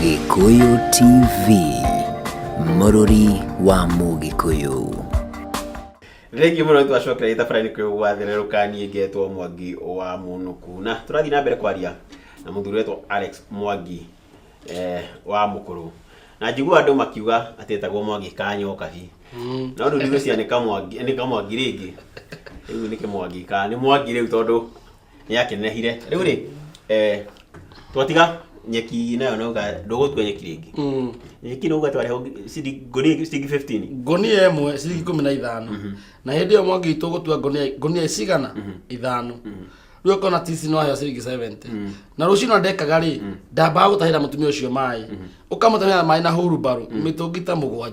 Gĩkũyũ TV, mũrũri wa Mũgĩkũyũ. Thengiũ mũno twacokera gĩtabara-inĩ kĩu gwathererũka niĩ ngetwo Mwangi wa Mũnũku na tũrathiĩ na mbere kwaria na mũthuri wetwo Alex Mwangi wa Mũkũrũ na njiguaga andũ makiuga atĩ etagwo Mwangi Kanyokabi no rĩu ndigwĩciria nĩ Kamwangi nĩ Kamwangi rĩngĩ rĩu nĩ Kĩmwangi kana nĩ Mwangi rĩu tondũ nĩ akĩnenehire rĩu rĩ twatiga nyeki nayo nauga ndũgũtua nyeki rĩngĩ. Nyeki nauga twarĩhwo ciringi ngũnia ciringi 15. Ngũnia ĩmwe ciringi 15. Na hĩndĩ ĩyo Mwangi tũgũtua ngũnia ngũnia cigana? Ithano. Rĩu ũkona tici no aheo ciringi 70. Na rũcinĩ ndekaga rĩ, ndambaga gũtahĩra mũtumia ũcio maĩ. Ũkamũtahĩra maĩ na hurumbarũ mĩtũngi ta 7.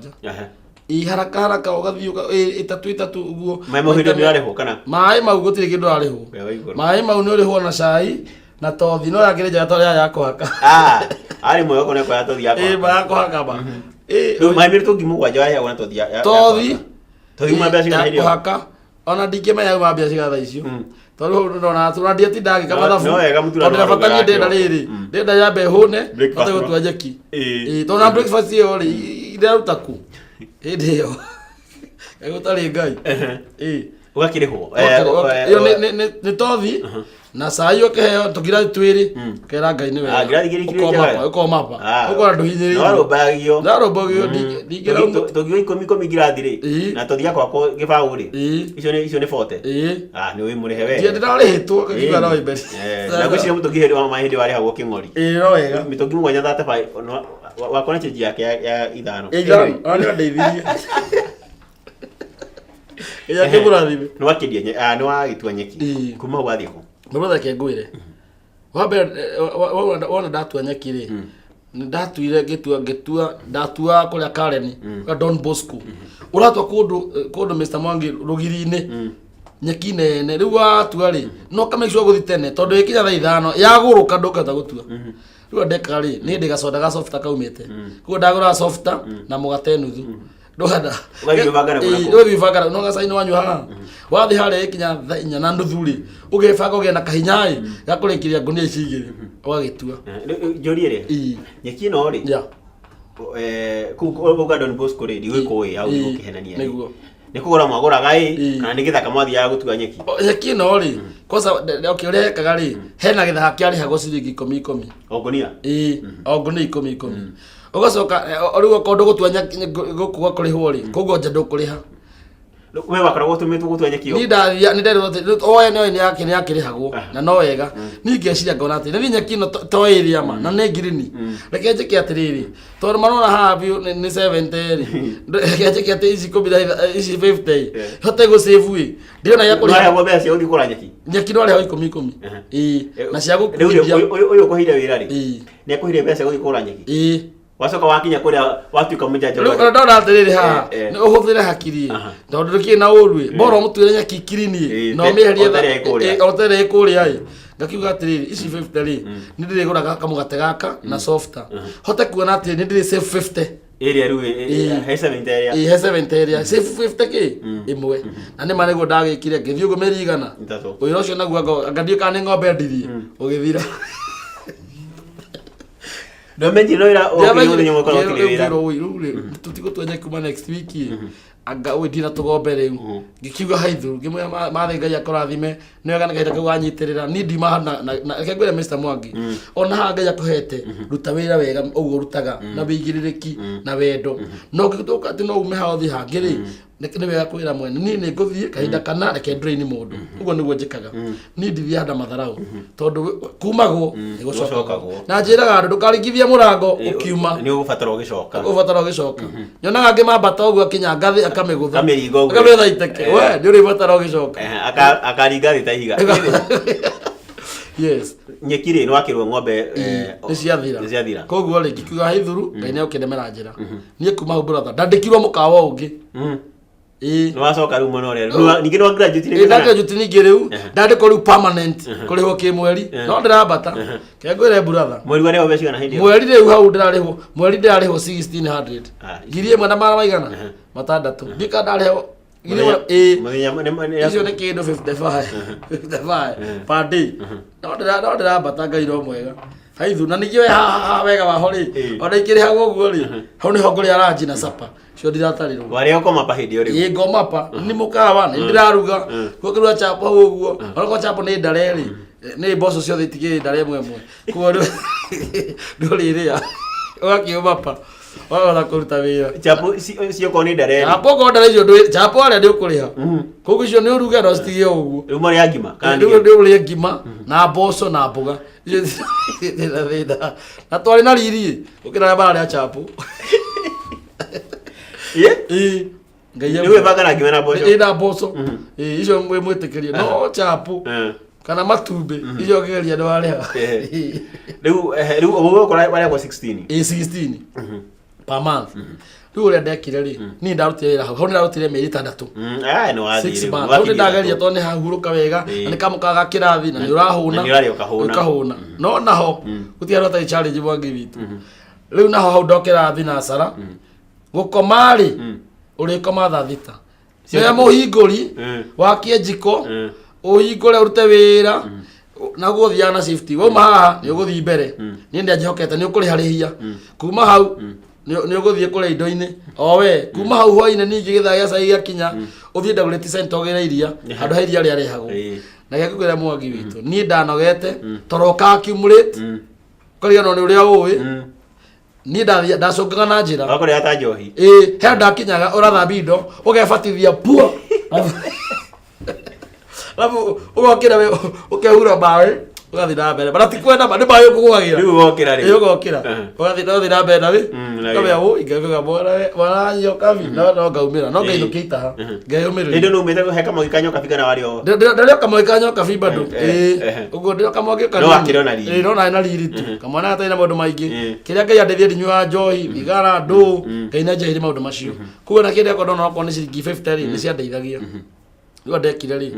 Ĩ haraka haraka ũgathiĩ ĩtatũ ĩtatũ ũguo. Maĩ mau hĩndĩ ĩyo nĩũrarĩhwo kana? Maĩ mau gũtirĩ kĩndũ ũrarĩhwo. Wee wa igũrũ. Maĩ mau nĩ ũrĩhwo na cai na tothi no yakĩrĩ njega tondũ ya kũhaka. Ah, arĩ mwega kũne kwa tothi ya Ĩ kũhaka. ma ya kũhaka ma. Ĩ Rĩu maĩ mĩtũngi 7 warĩhagwo na tothi ya tothi kũhaka. Tothi uma mbeca cigana ya hĩndĩ ĩyo? kũhaka ona ndingĩmenya uma mbia cigana thaa icio. Tondũ hau ndona tũra ndiatinda ngĩka mathabu. No wega mũtura Tondũ ndĩrabata niĩ ndĩrenda rĩrĩ. Ndĩrenda nyambe hũne Breakfast hote no. gũtua nyeki. Ĩĩ. Ĩĩ tondũ na breakfast ĩyo rĩ ndĩraruta kũ? Hĩndĩ ĩyo. Kaĩ gũtarĩ Ngai. Ĩĩ. Ũgakĩrĩhwo. Ĩyo nĩ tothi na cai ũkĩheo tũngirathi twĩrĩ kera Ngai nĩ Ah, wega. ngirathi igĩrĩ igĩrĩ Ũkoma njega. pa ũkoma pa. Ah. Ũkona ndũhinyĩrĩirio. Nĩwarũmbagio. Ndarũmbagio ndingĩra Tũngiuga ikũmi ikũmi ngirathi rĩ Ĩĩ. na tũthiaga kwakwo gĩbaũ rĩ Ĩĩ. icio nĩ 40. Ĩĩ. Ah, nĩ wĩmũrĩhe wega. Ndiĩ ndĩrarĩhĩtwo ngakiuga no imbere. Na ngwĩciria mũtũngi hĩndĩ wa maĩ hĩndĩ warĩhagwo kĩng'ori. Ĩĩ no wega. Mĩtũngi 7 35 wakona chenji yake ya ithano. Ithano, ona nĩ andeithirie. Ĩĩ akĩmũrathime. Nĩ wakĩendia ah, nĩ wagĩtua nyeki. Ĩĩ. Kuma hau wathiĩ kũ? Mũrũtha reke ngwĩre. Wa mbere wona ndatua nyeki rĩ, nĩ ndatuire ngĩtua ngĩtua ndatua kũrĩa Karen, kwa Don Bosco. Ũratua kũndũ Mr Mwangi rũgiri-inĩ. Nyeki nene rĩu watua rĩ, no ka make sure gũthiĩ tene tondũ ĩkinya thaa 5 yagũrũka ndũngĩhota gũtua. Rĩu ndekaga rĩ, nĩ ndĩ gacoda ga softa kaumĩte. Koguo ndagũraga softa na mũgate nuthu. Ndũganda. Ũgathiĩ ũbanga na Ĩĩ, kũu. ũgathiĩ ũbanga na no gacainĩ wanyua haha. Wathiĩ harĩa ĩkinya thaa 4:30 rĩ, ũgebanga ũgĩe na kahinya ĩ, gakũrĩkĩria ngũnia ici igĩrĩ, ũgagĩtua. Rĩu, njũrie rĩ, Ĩĩ. nyeki ĩno rĩ, Yeah. kũu kũu kwa Don Bosco rĩ, ndigũkũĩ hau Ĩĩ, ndigũkĩhenania rĩ. nĩguo. Nĩ kũgũra mwagũraga ĩ, Ĩĩ. kana nĩ gĩthaka mwathiaga gũtua nyeki? O, nyeki ĩno rĩ, kwanza okay, ũrĩa ekaga rĩ, hena gĩthaka kĩarĩhagwo ciringi ikũmi ikũmi. O ngũnia? Ĩĩ, o ngũnia ikũmi ikũmi. Ũgacoka rĩu okorwo ndũgũtua nyeki gũkũ gwa kũrĩhwo rĩ, kũu nja ndũkũrĩha. We wakoragwo ũtũmĩtwo gũtua nyeki Niĩ ndathia nĩ nderirwo atĩ oya nĩ nĩ nĩ yakĩrĩhagwo na no wega. Niĩ ngeciria ngona atĩ nĩ nyeki ĩno to ĩrĩa ma na nĩ ngirini. Reke njĩke atĩrĩrĩ, tondũ marona haha biũ nĩ 70 rĩ. Reke njĩke atĩ ici ikũmi na ici 50 hote gũ save ĩ. Ndĩrona gĩa kũrĩha. Nĩwarĩhagwo mbeca cia gũthiĩ kũgũra nyeki? Nyeki nĩwarĩhagwo ikũmi ikũmi. Ĩĩ, na cia Rĩu rĩ, gũkuithia. ũyũ ũkũheire wĩra rĩ, Ĩĩ. nĩ akũheire mbeca cia gũthiĩ kũgũra nyeki? Ĩĩ. Wacoka wakinya kũrĩa watuĩka mũjanja Rĩu ona ndona atĩrĩrĩ haha Eh, eh. nĩ ũhũthĩre hakiri Aha. tondũ ndũkĩrĩ na ũru ĩ bora ũmũtuĩre nyeki kirini ĩ Ĩ, na ũmĩeherie o ta ĩrĩa ĩ kũrĩa. ĩ, o ta ĩrĩa ĩ kũrĩa ĩ ngakiuga atĩrĩrĩ ici 50 rĩ nĩ ndĩrĩgũraga kamũgate gaka na softa hote kuona atĩ nĩ ndĩrĩ save 50 Ĩrĩa rĩu Ĩ. he 70 ĩrĩa. Ĩ, he 70 ĩrĩa save 50 kĩ ĩmwe na nĩ ma nĩguo ndagĩkire ngĩthiĩ ũguo mĩeri igana 3. Wĩra ũcio naguo anga ndiũĩ kana nĩ ng'ombe endirie ũgĩthira. Ndwamenyire no wĩra ũkĩrĩ mũthenya ũmwe ũkorwo ũkĩrĩ wĩra. Tũtigũtua nyeki kuma next week ĩ. Anga ũĩ ndina tũgombe rĩu. Ngĩkiuga haithũ ngĩmwĩra mathĩ Ngai akũrathime nĩ wega nĩ kahinda kau wanyitĩrĩra niĩ ndiuma haha na reke ngwĩre Mr Mwangi ona haha Ngai akũhete ruta wĩra wega ũguo ũrutaga na wĩigĩrĩrĩki na wendo no ũngĩtuĩka atĩ no ume haha ũthiĩ hangĩ rĩ nĩ wega kwĩra mwene niĩ nĩ ngũthiĩ kahinda kana reke ndũrĩini mũndũ ũguo nĩguo njĩkaga niĩ ndithiaga na matharau tondũ kumagwo nĩ gũcokagwo Gũcokagwo. na njĩraga andũ ndũkaringithie mũrango ũkiuma Nĩ ũgũbatara ũgĩcoka. ũbatara ũgĩcoka nyonaga angĩ mambata ũguo akinya ngathĩ akamĩgũtha Akamĩringa ũguo. akamĩgũtha iteke we nĩ ũrĩbatara ũgĩcoka Akaringa thĩ ta ihiga. Yes. Nyeki rĩ, nĩ wakĩrwo ng'ombe Nĩ ciathira. Nĩ ciathira. Koguo rĩ ngikiuga haithuru Ngai nĩ ũkĩndemera njĩra niĩ kuma hau brother ndandĩkirwo mũkawa ũngĩ. Ĩĩ. Nĩ wacoka rĩu mwena ũrĩa. Ningĩ nĩ wa graduate rĩngĩ Ĩĩ, kana? ndagraduate ningĩ rĩu ndandĩkwo rĩu permanent kũrĩhwo kĩmweri no ndĩrambata ke ngwĩre brother. Mweri warĩhwo mbeca cigana hĩndĩ ĩyo? Mweri rĩu hau ndĩrarĩhwo mweri ndĩrarĩhwo 1600. Ah, 1600. Ndika ndarĩhwo ngiri ĩmwe ĩĩ. Mũthenya Icio nĩ kĩndũ 55 55 per day no ndĩrambata Ngai no mwega. Haithu na ningĩ we haha wega waho rĩ, ona ikĩrĩhagwo ũguo rĩ, hau nĩho ngũrĩa ranji na sapa cio ndiratarĩrwo. Warĩa ũkoma pa hĩndĩ ĩyo rĩu. Ĩ ngomapa nĩ mũkawa nĩ ndĩraruga kuo kĩruga chapo hau ũguo, onakorwo chapo nĩ ndare rĩ, nĩ mboco ciothe itigĩrĩ ndare ĩmwe ĩmwe, koguo ndũrĩrĩa ũgakiumapa wahota kũruta wĩra. Chapo ciokorwo nĩ ndare rĩ. Chapo okorwo ndare icio ndwĩ chapo arĩa nĩ ũkũrĩha, koguo icio nĩ ũruge no citige o ũguo. Rĩu marĩa ngima kana nĩ Rĩu nĩ ũrĩe ngima na mboco na mboga. Icio thĩna thĩna na twarĩ na riri gũkĩra arĩa mararĩa chapo. Ĩ? Ĩ, Ngai Nĩ gwĩbanga na ngima na mboco. Ĩ, na mboco. Ĩ, icio mwĩtĩkĩrie no chapo kana matumbĩ icio ũngĩgeria nĩ warĩha. Rĩu rĩu ũguo ũgũkora warĩa kwa 16. Ĩ, 16 per month. Rĩu ũrĩa ndekire rĩ, niĩ ndarutire wĩra hau hau, nĩ ndarutire mĩeri 6. Aya nĩ wathiĩ Six rĩu. months. Hau nĩ Wakinyia ndageria thikũ. tondũ nĩ hahurũka wega na nĩ kamũkaga ga kĩrathi na nĩ ũrahũna. Na nĩ ũrarĩa ũkahũna. Ũkahũna. No naho gũtirĩ andũ atarĩ challenge, Mwangi witũ. Rĩu naho hau ndokĩra thinacara gũkoma rĩ, ũrĩkoma thaa 6 nĩwe mũhingũri, wakie njiko, ũhingũre ũrute wĩra naguo ũthiaga na shift. Wauma haha nĩ ũgũthiĩ mbere, niĩ ndĩanjĩhokete nĩ ũkũrĩha rĩhia kuma hau, nĩ ũgũthiĩ kũrĩa indo-inĩ o we kuma hau hwainĩ. Ningĩ gĩthaa gĩa cai gĩakinya, ũthiĩ Dagoretti Center ũgĩre iria handũ ha iria rĩarehagwo. Na gĩa kũgĩra, Mwangi witũ, niĩ ndanogete toro ũka accumulate ũkariganĩrwo nĩ ũrĩa ũĩ. Niĩ ndacũngaga na njĩra. Wakũrĩa ta njohi. Ĩĩ, he ndakinyaga ũrathambia indo ũgebatithia pua, alafu ũgokĩra ũkehura maĩ ũgathiĩ na mbere bara, ti kwenda ma nĩ maĩ ũkũgwagĩra. Rĩu wokĩra rĩu. Ĩĩ, ũgokĩra ũgathiĩ ũgathiĩ na mbere na wĩ Na ngamĩa wĩra. ũ ingauga mwana mwana nyokabi no no ngaumĩra no ngainũkia itaha ngeyũmĩrĩria. Hĩndĩ nĩ umĩte he kamũgĩ ka nyoka kana warĩ o. Ndarĩ kamwe ka nyoka bi bado. Ĩĩ, ũguo ndĩro kamwe No wakĩrĩ ona riri. Ĩĩ, no narĩ na riri tu kamwana gatarĩ na maũndũ maingĩ. Kĩrĩa Ngai andeithie, ndinyuaga njohi, thigara, ndũ. Ngai nĩ anjeheire maũndũ macio, koguo na kĩrĩa ndona okorwo nĩ ciringi 50 rĩ, nĩ ciandeithagia. Rĩu ndekire rĩ,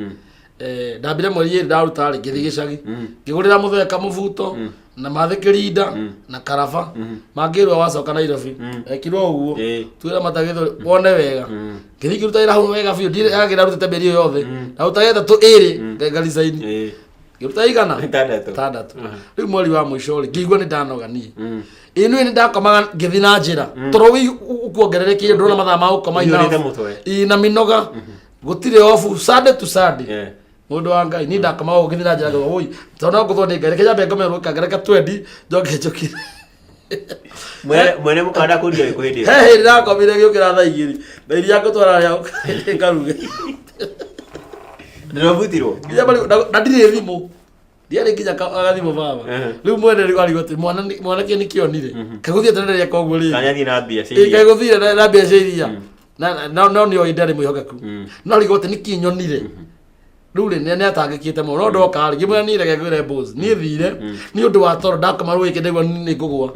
ndambire mweri 2 ndaruta rĩ, ngĩthiĩ gĩcagi ngĩgũrĩra mũthee kamũbuto na mathĩ kĩrinda na karaba mangĩrwo wacoka Nairobi ekirwo ũguo. Tuĩra matagĩthũ wone wega, ngĩthiĩ ngĩruta wĩra hau wega biũ, ndirĩ yagĩra rutĩte mĩeri ĩyo yothe ndaruta 3 2 ngaricaini. Ngĩruta igana 6. 6. Rĩu mweri wa mũico rĩ, ngĩigua nĩ ndanoga niĩ. Ĩĩ, nĩ ndakomaga ngĩthiĩ na njĩra tondũ wĩ ukuongererekire, ndũrona mathaa ma gũkoma Ũiyũrĩte enough. mũtwe. Ĩĩ, na mĩnoga gũtirĩ obu Sunday to Sunday. Mũndũ wa Ngai, niĩ ndakomaga ũguo ngĩthiĩ na njĩra ngauga woi, tondũ no ngũthwo nĩ Ngai, reke nyambe ngome rũkangereka twendi njoke njũkĩre. Mwene mwene mũkanda kũria wĩ kũ hĩndĩ He ĩyo? hĩndĩ ndakomire ngĩũkĩra thaa 2 na iria ngũtwara rĩa ngaruge. Ndĩrabutirwo. Nginya na ndirĩ thimũ, ndiarĩ nginya gathimũ baba. Rĩu mwene rĩu arigwo atĩ mwana mwanake nĩ kĩonire kagũthiĩ tene rĩa koguo rĩ. Kana athiĩ na mbia cia Ĩ, iria. kagũthire na mbia cia iria. Na no nĩ oĩ ndarĩ mwĩhokeku, no arigwo atĩ nĩkĩ nyonire. Rĩu rĩ, nĩ atangĩkĩte mũno, no ndoka rĩ, ngĩmwĩra niĩ reke ngwĩre boss, niĩ thire nĩ ũndũ wa toro ndakoma rũĩ ndaigua nĩ ngũgwa.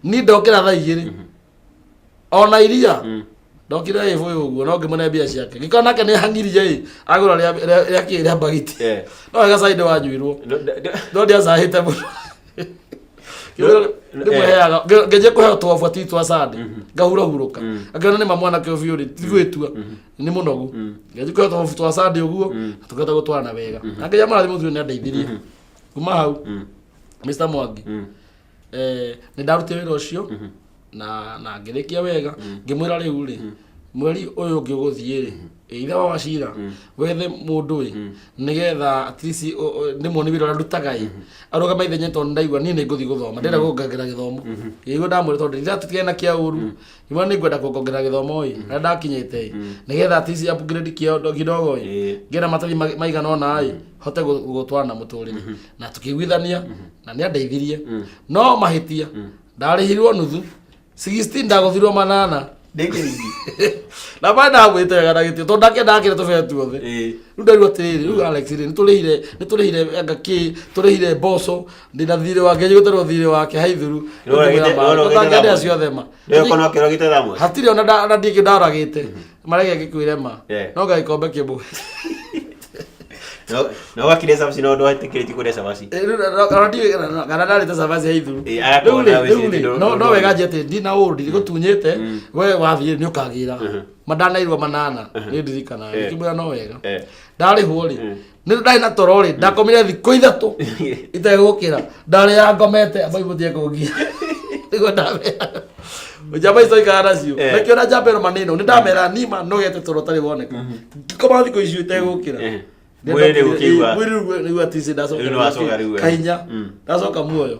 Niĩ ndokĩra thaa 2 ona iria ndokire ĩbũyũ ũguo, no ngĩmũne mbia ciake, ngĩkora nake nĩ hang'irie ĩ agũra rĩa kĩ rĩa mbagiti. No wega cai wanyuirwo. No ndiacahĩte mũno. Ndĩmũheaga ngenjia kũheo twabu twa sande ngahurahurũka, akĩona nĩ ma mwanake ũyũ biũ rĩ, ti gwĩtua nĩ mũnogu. Ngenjia kũheo twabu twa sande ũguo na tũkĩhota gũtwarana wega, na Ngai amũrathime, mũthuri nĩ andeithirie kuma hau. Mr Mwangi, nĩ ndarutire wĩra ũcio na ngĩrĩkia wega. Ngĩmwĩra rĩu rĩ, mweri ũyũ ũngĩ ũgũthiĩ rĩ, ithe wa Wacira wethe mũndũ ĩ, nĩgetha at least ndĩmuonie wĩra ũrĩa ndutaga ĩ, arũgame ithenya, tondũ ndaigua niĩ nĩ ngũthiĩ gũthoma, ndĩrenda kuongerera gĩthomo. Ĩguo ndamwĩra, tondũ ndiratũtigane na kĩa ũru, ngĩmwĩra nĩ ngwenda kuongerera gĩthomo ĩ, harĩa ndakinyĩte ĩ, nĩgetha at least upgrade kidogo ĩ, ngĩe na matathi maigana ũna ĩ, hote gũtwarana mũtũrĩre. Na tũkĩiguithania na nĩ andeithirie, no mahĩtia ndarĩhirwo nuthu 16, ndagũthirwo 8. Ndĩkĩringi. Na ma ndamwĩte wega na gĩtĩo, tondũ ndakĩenda akĩre tũbeo tuothe. Rĩu ndaigua atĩrĩrĩ, rĩu Alex rĩ, nĩtũrĩhire anga kĩ tũrĩhire mboco, ndĩna thirĩ wake, njĩgũterwo thirĩ wake haithuru. Nĩũragĩte Tũtangĩendea ciothe ma. Rĩu kono kĩrogite thamwe. Hatirĩ ona ona ndikĩ ndaragĩte marege ngĩkwĩre ma. No gagĩkombe kĩmwe. Na ũgakĩrĩa cabaci no ndwetĩkĩrĩtio kũrĩa cabaci. Kana ndarĩte cabaci haithu. Ĩ, agakuona wĩcirĩtie No wega nje atĩ ndina ũru ndigũtunyĩte we wathiĩ nĩ ũkagĩra mandanairwo manana nĩ ndirikanaga ngĩkĩmwĩra no wega. Ndarĩhwo rĩ, nĩ ndarĩ na toro rĩ, ndakomire thikũ 3 itegũkĩra, ndarĩaga ngomete ambai mũtige kũngia nĩguo ndamera njamba icio ikara nacio. Nakĩo na njamba ĩno maneno nĩ ndamera nima nogete toro ũtarĩ woneka, ngĩkoma thikũ icio itegũkĩra. Mwĩrĩ rĩu ũkĩigua- Mwĩrĩ rĩu nĩguo atisi ndacoka. Rĩu nĩwacoka rĩu, eh. Kahinya ndacoka muoyo.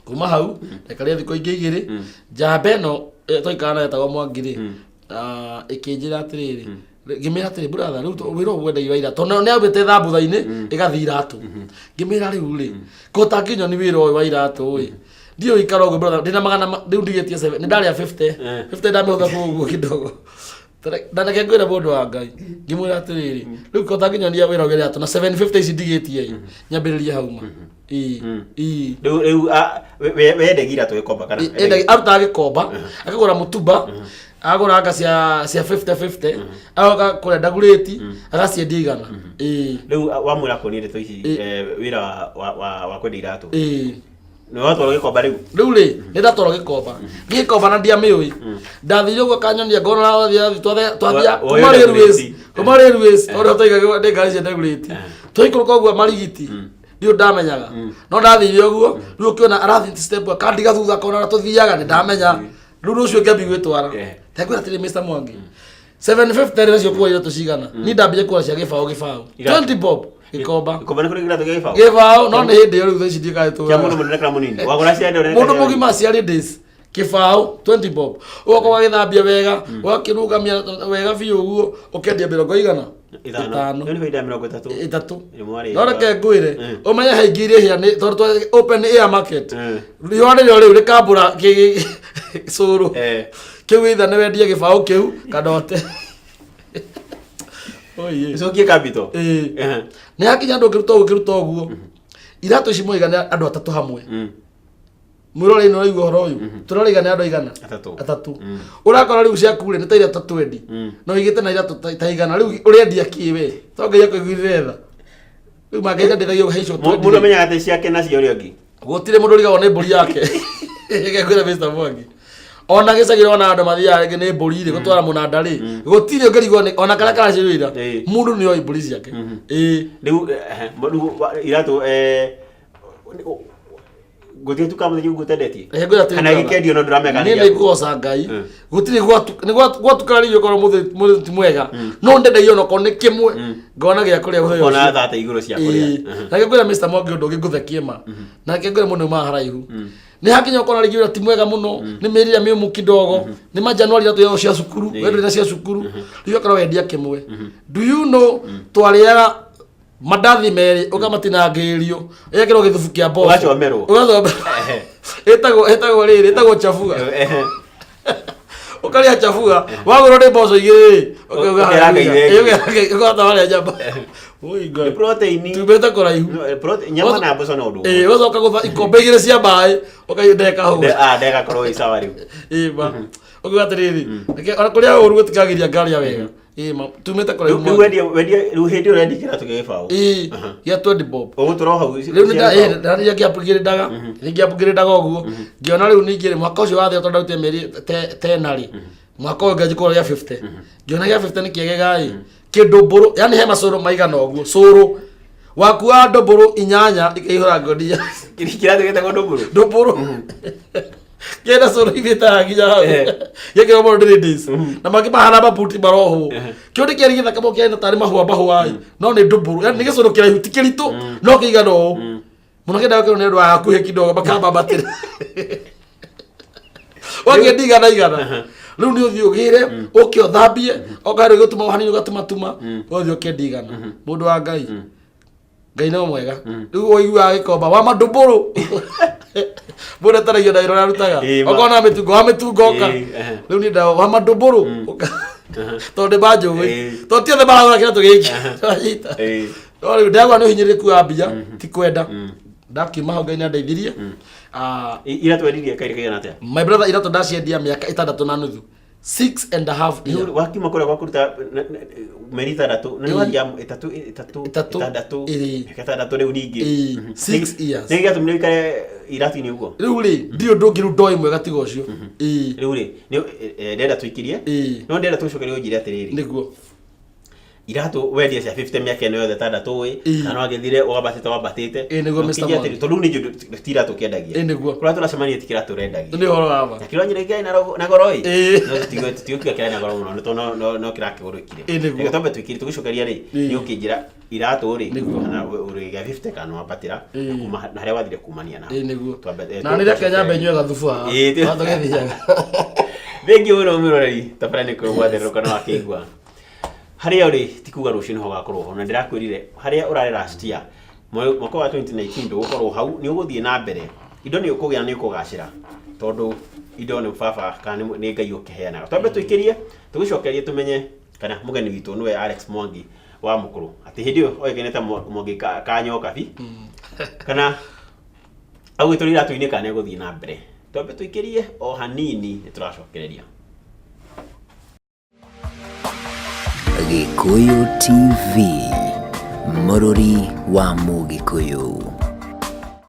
Kuma hau ndaikarire thikũ ingĩ 2, njamba ĩno twaikara nayo ĩtagwo Mwangi rĩ, ĩkĩnjĩra atĩrĩrĩ, ngĩmĩra atĩrĩ, brother, rĩu wĩra ũyũ wendagia wa iratũ tondũ nĩ ambĩte thambutha-inĩ ĩgathiĩ iratũ. Ngĩmĩra rĩu rĩ, ko ũtangĩnyonia wĩra ũyũ wa iratũ ĩ, ndiũĩ ikara ũguo brother, ndĩna magana rĩu ndigĩtie seven, nĩ ndarĩa 50. 50 ndamĩhũtha kũu ũguo kidogo. Na reke ngwĩre mũndũ wa Ngai, ngĩmwĩra atĩrĩrĩ, rĩu ko ũtangĩnyonia wĩra ũyũ wa iratũ na 750 ici ndigĩtie ĩ, nyambĩrĩrie hau ma. Ĩ, ĩ. Rĩu wendagia iratũ gĩkomba kana? Endagia, arutaga gĩkomba, akagũra mũtumba, agũra anga cia 50 50, agoka kũrĩa ndagurĩti agaciendia 100. Ĩ. Rĩu wamwĩra kuonia ndeto ici, wĩra wa kwendia iratũ. Ĩ. Nĩ watwarwo gĩkomba rĩu? Rĩu rĩ, nĩ ndatwarwo gĩkomba. Gĩkomba na ndiamĩũĩ. Ndathire ũguo kanyonia ngona wathiĩ twathiĩ kuma railways, kuma railways, tondũ twaigaga nĩ ngari cia ndagurĩti. Twaikũrũka ũguo marigiti. Ndiũ ndamenyaga. No ndathire ũguo, rĩu ũkĩona arathiĩ step akandiga thutha kona tũthiaga nĩ ndamenya. Rĩu rũciũ ngĩambia gwĩtwara. Ndakũĩra atĩrĩ Mr. Mwangi. 750 rĩ nacio kuoya iratũ cigana? Niĩ ndambire kuoya cia gĩbaũ gĩbaũ. Iratũ. 20 bob gĩkomba. Gĩkomba nĩ kũrĩ kĩratũ gĩa gĩbaũ? Gĩbaũ no nĩ hĩndĩ ĩyo rĩu thaa ici ndiũĩ kana Kĩa mũndũ mũnene kana mũnini? Wagũra cia andũ Mũndũ mũgima cia ladies kĩbaũ 20 bob. Ũgoka ũgagĩthambia wega, ũgakĩrũgamia wega biũ ũguo, ũkendia mĩrongo igana? 5. Ĩyo nĩ baida ya 30. 3. Ĩmwe warĩ No reke ngwĩre, ũmenye haingĩ iria hĩa nĩ tondũ twa open air market. Riũa rĩrĩa rĩu rĩkambũra cũrũ. Kĩu either nĩ wendie gĩbaũ kĩu kana ũte. Oiye. Ũcokie capital. Ĩĩ. Nĩ hakinya andũ ũkĩruta ũguo ũkĩruta ũguo. Iratũ ici mwaigana andũ atatũ hamwe. Mwĩrorei nĩ ũraigua ũhoro ũyũ. Tũrorĩigana andũ aigana? Atatũ. Atatũ. Ũrakora rĩu ciaku rĩ nĩ ta iratũ twendi. No igĩte na iratũ ta igana. Rĩu ũrendia kĩ we? To Ngai akũiguithie tha. Rĩu mangĩenda ndĩthagia ũhaico twendi. Mũndũ amenyaga atĩ ciake na cia ũrĩa ũngĩ. Gũtirĩ mũndũ ũrigagwo nĩ mbũri yake. Reke ngwĩre Mr. Mwangi. Ona gĩcagi ona andũ mathiaga rĩngĩ nĩ mbũri rĩ gũtwara mũnanda rĩ. Gũtirĩ ũngĩrigwo nĩ ona karĩa karacirĩra. Mũndũ nĩ oĩ mbũri ciake. Ĩĩ. Rĩu iratũ gũtirĩ tuka mũthenya ũguo ũtendetie. Reke ngwĩre atĩrĩ, Kana gĩkendio no ndũramenya kana niĩ nĩ nĩ gĩaku. ngũgoca Ngai. Gũtirĩ nĩ gwatukana rĩu okorwo mũthĩ ti mwega. No ndendagia onokorwo nĩ kĩmwe ngona gĩa kũrĩa mũthenya Ũkona ũcio. thata igũrũ cia kũrĩa. Ĩĩ. Na ngwĩra Mr. Mwangi ũndũ ũngĩ ngũthekie ma. Na ngwĩra mũndũ umaga haraihu. Nĩ hakinya ũkona rĩngĩ wĩra ti mwega mũno, nĩ mĩeri ĩrĩa mĩũmũ kidogo, nĩ ma January iratũ yao cia cukuru, we ndũrĩ na cia cukuru, rĩu ũkora wendia kĩmwe. Do you know twarĩaga mandathi merĩ ũkamatinangĩrĩrio ĩgekĩrwo gĩthubu kĩa mboco. Ũgacomerwo. Ũgacomerwo. Ĩtagwo rĩrĩ, ĩtagwo chabua. Ũkarĩa chabua, wagũrwo nĩ mboco igĩrĩ, ũkauga Ũkera Ngai hallelujah. thengiũ. Ĩĩ, ũkahota warĩa nyama. Oi Ngai. Nĩ protein. Tumĩte kũraihu. No, nyama na mboco no ũndũ ũmwe. Ĩĩ, ũgacoka gũtha ikombe igĩrĩ cia maĩ, ũkaigua ndeka hũra. Ndeka korwo ĩ sawa rĩu. Ĩĩ ma. Ũkiuga atĩrĩrĩ, reke ona kũrĩa ũru gũtikagiria ngaria wega. Ĩĩ ma, tumĩte kũraihu. Rĩu wendia rĩu hĩndĩ ĩyo ũrendia kĩratũ gĩa gĩbaũ. Ĩĩ, gĩa 20 bob. Ũgũtũra o hau Rĩu nĩ ndarĩria ngĩupgradaga, nĩ ngĩupgradaga ũguo, ngĩona rĩu ningĩ rĩ, mwaka ũcio wathira tondũ ndarutire mĩeri tena rĩ, mwaka ũyũ ngĩanjia kũgũra gĩa 50. Ngĩona gĩa 50 nĩ kĩegega ĩ, kĩndũ mbũrũ, yani he macũrũ maigana ũguo, cũrũ. Wakua ndũmbũrũ 8 ikaihũra ngonia. Kĩratũ gĩtagwo ndũmbũrũ? Ndũmbũrũ. Kĩna cũrũ igĩtaga nginya hau. Gĩkĩrwo mũno ndĩrĩ days. Na mangĩ mahana mabuti marohwo. Kĩu nĩ kĩarĩ gĩthaka mũno kĩarĩ na tarĩ mahũa mahũa ĩ. No nĩ ndũmbũrũ. Yani nĩ gĩcũrũ kĩraihu ti kĩritũ no kĩigana ũũ. Mũno kĩendaga kĩrwo nĩ andũ a hakuhĩ kidogo makambambatĩra. Wakĩendia igana igana. Rĩu nĩ ũthiĩ ũgĩre, ũke ũthambie, okorwo rĩu gũtuma hanini ũgatumatuma, ũgathiĩ ũkendia igana. Mũndũ wa Ngai. Ngai no mwega. Rĩu ũiguaga gĩkomba wa mandũmbũrũ. Mũndũ ataragio na wĩra ũrĩa arutaga. Ĩĩ, ma. Okorwo na mĩtungo wa mĩtungo oka. Ĩĩ, ehe. Rĩu niĩ ndawa wa mandũmbũrũ. Ũka. Tondũ nĩ manjũĩ. Ĩĩ. Tondũ ti othe maragũra kĩratũ gĩkĩ. Wanyita. Ĩĩ. No rĩu ndagwa nĩ ũhinyĩrĩrĩku wa mbia, ti kwenda. Ndakiuma hau Ngai nĩ andeithirie. Iratũ wendirie kairĩ kaigana atĩa? My brother, iratũ ndaciendia mĩaka 6.5. 6.5 year. Wakiuma kũrĩa gwa kũruta mĩeri 6 na nĩ wathiaga 3 3 3, 6 ĩĩ. Mĩaka 6 rĩu ningĩ. Ĩĩ, 6 years. Nĩ gĩatũmire ũikare iratu-inĩ ũguo? Rĩu rĩ, ndirĩ ũndũ ũngĩ rĩu ndoĩ mwega tiga ũcio, ĩĩ. Rĩu rĩ, ndĩrenda tũikirie, no ndĩrenda tũcokerie ũnjĩre atĩrĩrĩ, Iratũ wendia cia 50 mĩaka ĩno yothe 6 ĩ, kana wagĩthire wambatĩte wambatĩte? Ĩĩ, nĩguo, Na Mr. ũkĩnjĩra Mwangi. atĩrĩ, tondũ rĩu nĩ njũĩ ti iratũ kĩendagia. Ĩĩ, nĩguo. Kũrĩa tũracemania ti kĩratũ ũrendagia. Nĩ ũhoro wa ma. Na kĩrĩa nyina kĩarĩ na goro ĩ, Ĩĩ. no tũtigũkiuga kĩarĩ na goro mũno, nĩ tondũ no kĩrakĩgũrĩkire. Ĩĩ, nĩguo. Reke twambe tũikirie tũgĩcokeria rĩ, nĩ ũkĩnjĩra iratũ rĩ, kana ũrĩgĩa 50 kana wambatĩra, na kuma na harĩa wathire kumania na. Ĩĩ, nĩguo. Twambe Na nĩ reke nyambe nyue gathubu haha. Ĩĩ, Tũgĩthiaga. Thengiũ mũno mwĩroreri, tabara nĩ kwĩgwatherũka na wakĩigua harĩa ũrĩ ti kuga rũciũ nĩho ũgakorwo ho, na ndĩrakwĩrire harĩa ũrarĩ last year, mwaka wa 2019, ndũgũkorwo hau, nĩ ũgũthiĩ na mbere, indo nĩ ũkũgĩa na nĩ ũkũgacĩra, tondũ indo nĩ baba kana nĩ Ngai ũkĩheanaga. Twambe tũikĩrie, tũgĩcokerie tũmenye kana mũgeni witũ nĩwe Alex Mwangi wa Mũkũrũ, atĩ hĩndĩ ĩyo oĩkaine ta Mwangi Kanyokabi, kana agwĩtũrĩ iratũ-inĩ, kana nĩ egũthiĩ na mbere. Twambe tũikĩrie o hanini, nĩ tũracokereria. Gĩkũyũ TV, mũrũri wa Mũgĩkũyũ.